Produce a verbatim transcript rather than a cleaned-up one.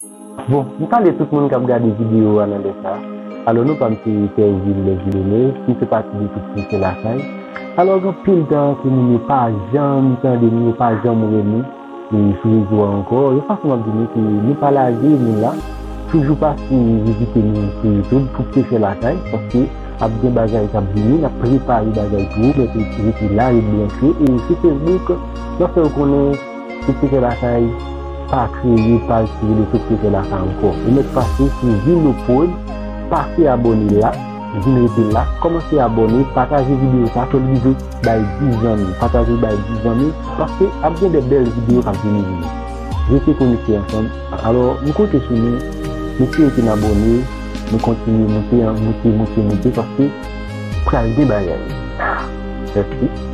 Bon, m salye tout moun k ap gade videyo a nan lè sa. Alò, non pa m se Thervil Leslie Lene, m fè pati de Tout Kretyen Lakay. Alò, gen anpil tan ke moun yo pa janm tande nou, yo pa janm wè nou e sou rezo a ankò. Yon fason m ap di nou ke nou pa lage, nou la. Toujou pase vizite nou sou YouTube, Tout Kretyen Lakay, paske ap gen bagay k ap vini, n ap prepare bagay pou ou, men rete la, ret branche. E sou Facebook, n ap fè w konnen Tout Kretyen Lakay pa kreye paj ki rele Tout Kretyen Lakay ankò. Ou mèt pase sou Vino Prod, pase abòne la, vin rete la, kòmanse abòne, pataje videyo sa, fè l rive bay dis zanmi, pataje l bay dis zanmi, paske ap gen de bèl videyo k ap vini vini. Rete konekte ansanm. Alò, nou konte sou nou, nou ki rete n abòne, nou kontinye moute, moute, moute, moute, paske pral gen bagay. Mèsi.